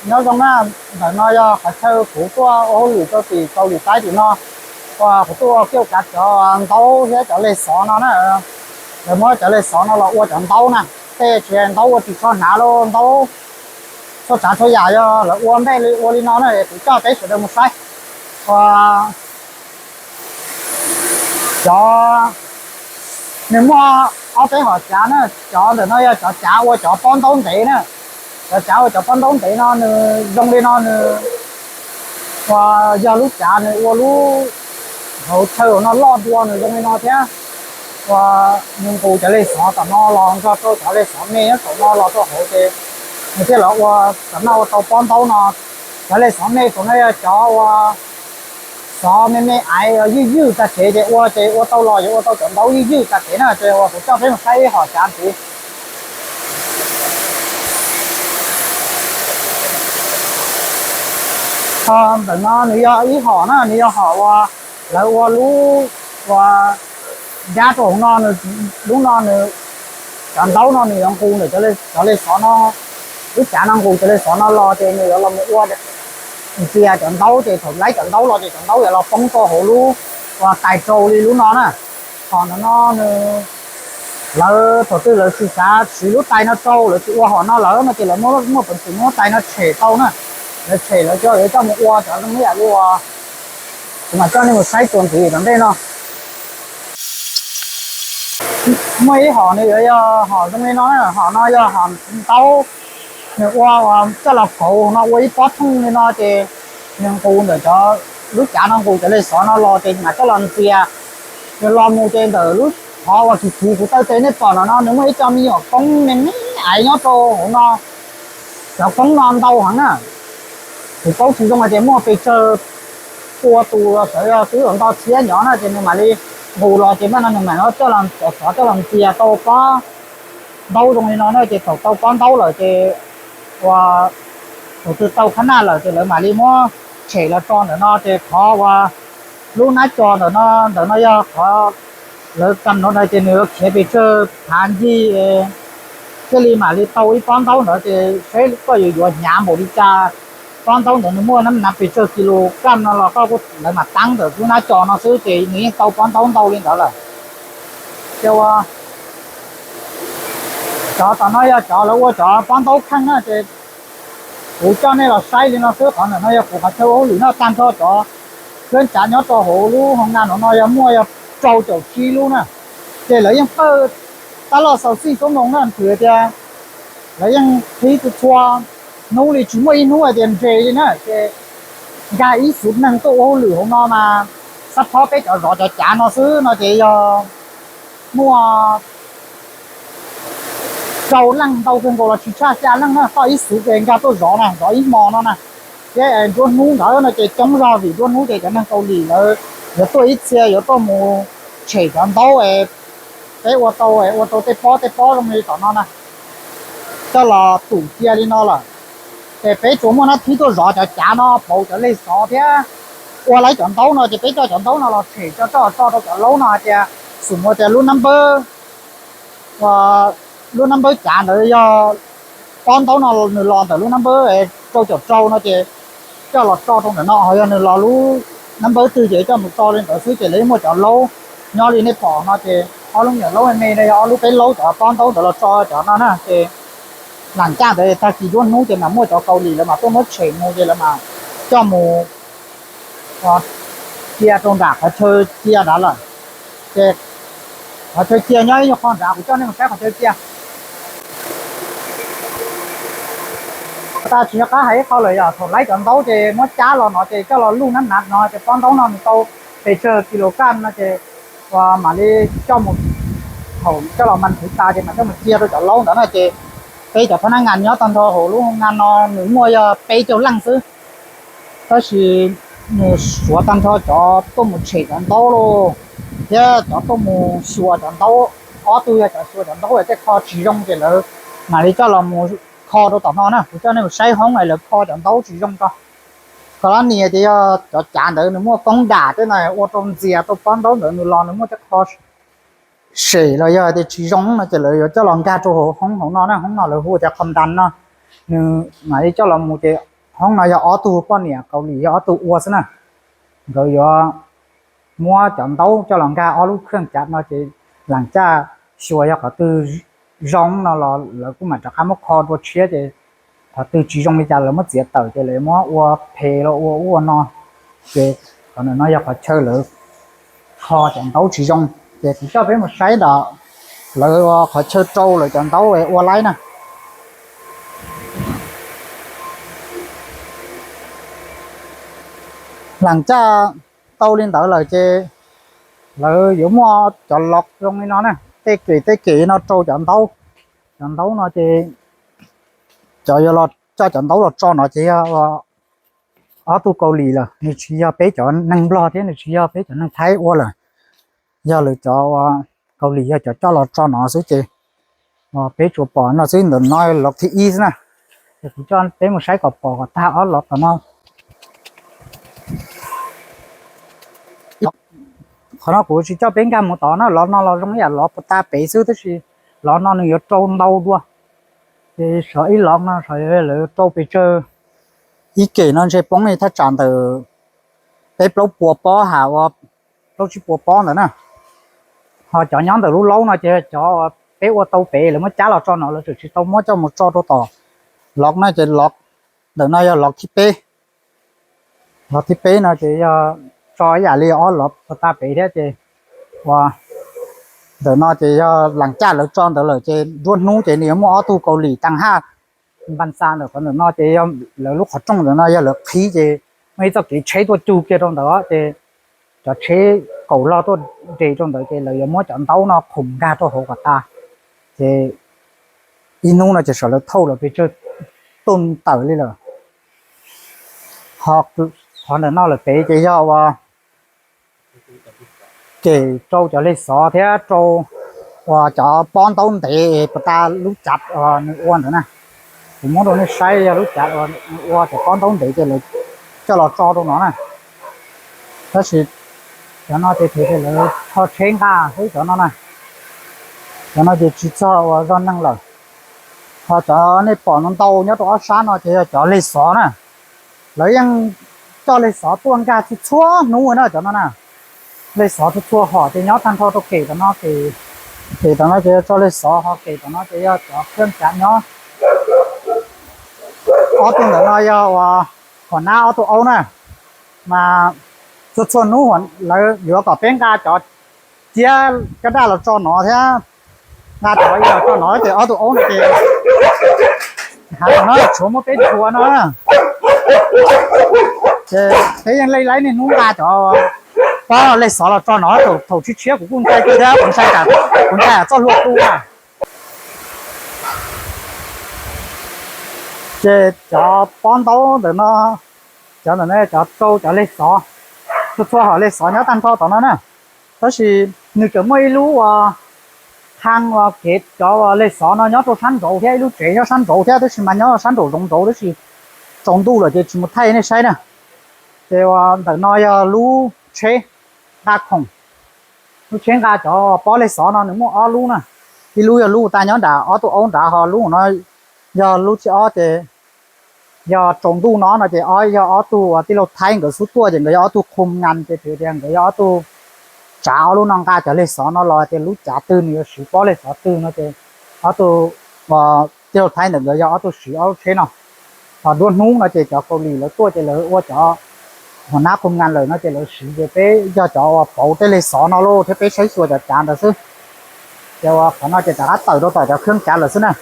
Nyob zoo na, ntawm no yog qhov chaw kuv tuaj ua hauj lwm rau tim Kaus Lim Taib tim no, uas kuv tuaj ua kiaj kav cov ntaub thiab cov leg xov no na. Lawv muab cov leg xov no los ua cov ntaub na, tej tsis hais ntaub ua ris tsho hnav los ntaub txhua tsav txhua yam yog lawv ua ntej li ua li no na, kuv coj peb sawv daws mus saib. Uas cov, nws muaj ob peb hom cav na, cov ntawm no yog cov cav ua cov pob ntaub ntev na. Cov cav ua cov pob ntaub ntev no nws zoo li no nws, uas yog lub cav nws ua lub hauv chaw no loj dua nws zoo li no thiab. Uas nws nqus cov leg xov tom no los nrog rau cov leg xov me nyob saum no los rau hauv ces nws thiaj los ua, tom no ua tau pob ntaub no. Cov leg xov me saum no yog cov uas xov me me aiv ywj ywj tag kev ces ua ces ua tau los yuav ua tau cov ntaub ywj ywj tag kev na. Ces uas kuv coj peb mus saib ib hom cav ntxiv. Ho ntawm no nws yog ib hom na, nws yog hom uas lawv ua lub, uas dab rau hauv no, lub no nws, cov ntaub no nws yuav nqus ntawm cov leg xov no, lub cav no nqus cov leg xov no los ces nws yuav los mus ua ntxias cov ntaub ces thaum laib cov ntaub los ces cov ntaub yuav los poob rau hauv lub, uas tais rau li lub no na. Hom ntawm no nws, lawv thaum twg lawv tsis xav siv lub tais no rau, lawv tsis ua hom no lawm no ces lawv muaj, muaj peev xwm muab tais no tshem tau na. Lawv tshem lawv coj, yuav coj mus ua cov zoo ib yam li uas kuv mam coj nej mus saib txuas ntxiv tom ntej no. Muaj ib hom nws yuav yog hom zoo li no, hom no yog hom ntaub, nws ua, coj los kauv no ua ib pob thooj li no ces nws nqus ntawm cov, lub cav no nqus cov leg xov no los ces mam coj los ntxias. Nws los mus ces ntawm lub qhov uas kiv kiv kuv taw tes nej pom no no nws muaj ib co me nyuam koob me me aiv nyob rau hauv no. Cov koob no ntau heev na. Kuv paub tsis zoo hais tias muaj pes tsawg pua tus los sawv, yog twb nto txhiab nyob na ces nws mam li nqus los ces mam no nws mam coj los, cov xov coj los ntxias tau pob ntaub zoo li no na. Ces thaum tau pob ntaub lawm ces uas thaum twg tau khab naj lawm ces lawv mam li muab tshem los tso ntawm no ces qhov uas lub nab co ntawm no, ntawm no yog qhov lawv kam no na ces nws yuav khiav pes tsawg phav ncig thiaj li mam li tau ib pob ntaub ntawd ces saib koj yuav yuav hnyav npaum li cas. Pob ntaub ntawd nws muaj nab nav pes tsawg kis lus kaj no los koj, lawv mam tab ntawm lub nab co no xwb ces nws yeej tau pob ntaub ntau li ntawd lawm. Ces ua, cov tom no yog cov lawv ua cov pob ntaub kheej na ces kuv coj nej los saib li no xwb. Qhov ntawm no yog kuv qhov chaw ua hauj lwm no, tag nrho cov kab tsav nyob rau hauv lub hoo na no no yog muaj yog rau caum tsib lub na. Ces lawv yeej pawj tab loj xaus xij xuab moos na, nthwv tias lawv yeej qhib txhua hnub li tsis muaj ib hnub hais tias nres li na. Ces nkag ib xuv neeg tuaj ua hauj lwm hauv no mas xab phob peb cov zov cov cav no xwb no ces yog muaj rau leej, ntau kawg nkaus los tsis tshaj xya leej na, toj ib xuv ces nkag tuaj zov na, zov ib hmo no na. Thiab nruab hnub ntawd no ces coob zog vim nruab hnub ces cov neeg Kaus Lim lawv yuav tuaj ib txhia yuav tuaj mus tshem cov ntaub es peb ua tau, ua tau tej pob tej pob zoo li tom no na, coj los tum cia li no lawm. Ces peb tsuas muaj nab thib tuaj zov cov cav no, pauv cov leg xov thiab ua laib cov ntaub no ces peb coj cov ntaub no los tshem tso, tso rau cov laub no hais tias xum ua tias lub nab npawb, lub nab npawb cav ntawd yog pob ntaub no nws los ntawm lub nab npawb rau caum rau no ces coj los tso rau ntawm no, ho yog nws los lub nab npawb twg ces coj mus tso li ntawd xwb. Ces lawv yeej muaj cov laub nyob li nej pom no ces ob lub me nyuam laub me me no yog ob lub peb laub cov pob ntaub ntawd los tso cov no na. Ces lam caj ntawd tag kis nruab hnub ces mam muaj cov Kaus Lim lawv mam tuaj muab tshem mus ces lawv mam coj mus cia rau nram qhov chaw cia nrad lawm. Ces qhov chaw cia nyob ib nyuag qho nrad, kuv coj nej mus saib qhov chaw cia. Tsis nco qab hais ib qho lawm yog thaum laib cov ntaub ces muab cab los no ces coj los luj nab nav no ces pob ntaub no nws tau pes tsawg kis lus kaj no ces mam li coj mus, thaum coj los mas nthwv tas ces mam coj mus cia rau cov laub ntawd na. Ces peb cov phab nab ngas nyob tag nrho hauv lub hoo na no nws muaj yog peb caug leej xwb. Tab sis nws suav tag nrho cov tuaj mus tshem cov ntaub los thiab cov tuaj mus xyuas cov ntaub, ob tug yog cov xyuas cov ntaub tej kho tsis zoo ces lawv mam li coj los mus kho rau tom no na. Kuv coj nej mus saib hoob es lawv kho cov ntaub tsis zoo tso. Kho lab nis tias yog cov cav ntawd nws muaj koob dam tej no ua rau ntxias rau pob ntaub ntawd nws los nws muaj tej qho sem los yog tias tsis zoo no ces lawv yuav coj los nkag rau hauv hoob hauv no na. Hoob no lawv hu tias qhov ntas no. Nws mam li coj los mus ces hoob no yog ob tug poj niam Kaus Lim yog ob tug ua xwb na. Nkawd yuav muab cov ntaub coj los nkag ob lub kheej cav no ces lam caj xyuas yog qhov twg zoo no los lawv kuj mam rov qab muab kho dua tshiab ces qhov twg tsis zoo li cas lawv muab txiav tawm ces lawv muab ua phem los ua ub ua no. Ces qhov ntawm no yog qhov chaw lawv kho cov ntaub tsis zoo, ces kuv coj peb mus saib ntawm lawv qhov chaw rau lawv cov ntaub ua laib na. Lam caj tau li ntawd lawm ces lawv yuav muaj cov lov zoo li no na, tej kem tej kem no rau cov ntaub. Cov ntaub no ces cov yuav los coj cov ntaub los tso no ces yog ob tug Kaus Lim lawm, nws tsis yog peb cov neeg Nplog thiab nws tsis yog peb cov neeg Thaib ua lawm, yog lawv cov Kaus Lim yog cov coj los tso no xwb ces peb tsuas pom no xwb, ntawm no lov thib ib xwb na. Ces kuv coj peb mus saib kom pom kom tag ob lov tom no. Qhov no kuv tsis coj peb nkag mus tod na, lov no los zoo ib yam lov puas ta pem xwb tab sis lov no nws yuav rau ntau dua. Ces sov ib lov no sov lawv rau pes tsawg, ib kem no ntshe poob li thaj tsam ntawm peb plaub puas pob ha, ua plaub tsib puas pob ntawd na. Ho cov nyob ntawm lub laub no ces cov peb ua tau pem lawv muab cab los tso no, lawv tseem tsis tau muab coj mus tso rau tom lov na ces lov ntawm no yog lov thib peb. Lov thib peb no ces yog tso ib yam li ob lov puas ta pem thiab ces ua ntawm no ces yog lam caj lawv tso ntawd lawm ces nruab hnub ces nws yuav muaj ob tug Kaus Lim tas haj npas xa ntawm qhov ntawm no ces yog lawv lub qhov rooj ntawm no yog lawv qhib ces muaj ib txoj kev tsheb tuaj cug kiag rau ntawd ces cov tsheb kaum log tuaj nres rau ntawd ces lawv yuav muab cov ntaub no khoom nkag rau hauv kom tas. Ces ib hnub no ces sawv lawv thauj los pes tsawg tug tawm li lawm. Qhov ntawm no lawm pem ces yog ua kem rau cov leg xov thiab rau uas cov pob ntaub ntev puas ta lub cav nws ua ntawd na. Kuv muab rau nej saib yog lub cav nws ua cov pob ntaub ntev ces lawv coj los tso rau no na. Tab sis cov no ces lawv tho tsheb nqa xwb cov no na. Cov no ces tsis txog uas zog neeg lawm. Ho cov nej pom no ntau nyob rau ob sab no ces yog cov leg xov na. Lawv yeej coj leg xov tuaj nkag txhua txhua hnub na cov no na. Leg xov txhua txhua hom ces nyob tag nrho rau kem tom no, kem tom no ces yog tso leg xov, ho kem tom no ces yog cov khab cav nyob. Ob tug ntawm no yog uas hom nab ob tug aub na, mas txhua txhua hnub lawv yuav kom peb nqa cov ciab caj daj los tso no thiab, nqa cov ib los tso no ces ob tug aub no ces hav tom no tshuav muab peb ntxhua no. Ces peb yeej laij laij niaj hnub nqa cov pob leg xov los tso no, thaum tshiab tshiab kuv kuj ntshai kawg thiab, kuv ntshai txoj hlua tu na. Ces cov pob ntaub ntawm no, cov ntawm no cov rau cov leg xov, txhua txhua hom leg xov nyob tag nrho tom no na. Tab sis nws tseem muaj ib lub uas qhee uas kev cov leg xov no nyob rau sab nraud thiab, ib lub tsev nyob sab nraud thiab, tab sis mas nyob sab nraum zoov nraud tab sis tsaus ntuj lawm ces tsis mus thaij nej saib na. Ces uas ntawm no yog lub tsheb nqa khoom, lub tsheb nqa cov pob leg xov no nws muaj ob lub na. Ib lub yog lub tag nyob nram ob tug aub nrad, ho lub no yog lub thib ob ces yog tsaus ntuj no no ces yog ob tug uas tij laug Thaib nkawd xub tuaj ces nkawd yog ob tug khum ngas ces piv tias nkawd yog ob tug tsav ob lub no nqa cov leg xov no los tias lub cav twg nws yuav siv pob leg xov twg no ces ob tug tij laug Thaib ntawm nkawd yog ob tug siv ob lub tsheb no. Ho nruab hnub no ces cov Kaus Lim lawv tuaj ces lawv ua cov hom nab khum ngas lawm no ces lawv siv ces peb yog cov uas pauv tej leg xov no lauj thiab peb saib xyuas cov cav ntawd xwb. Ces uas qhov no ces rov qab tawm rau tom cov khab cav lawm xwb na.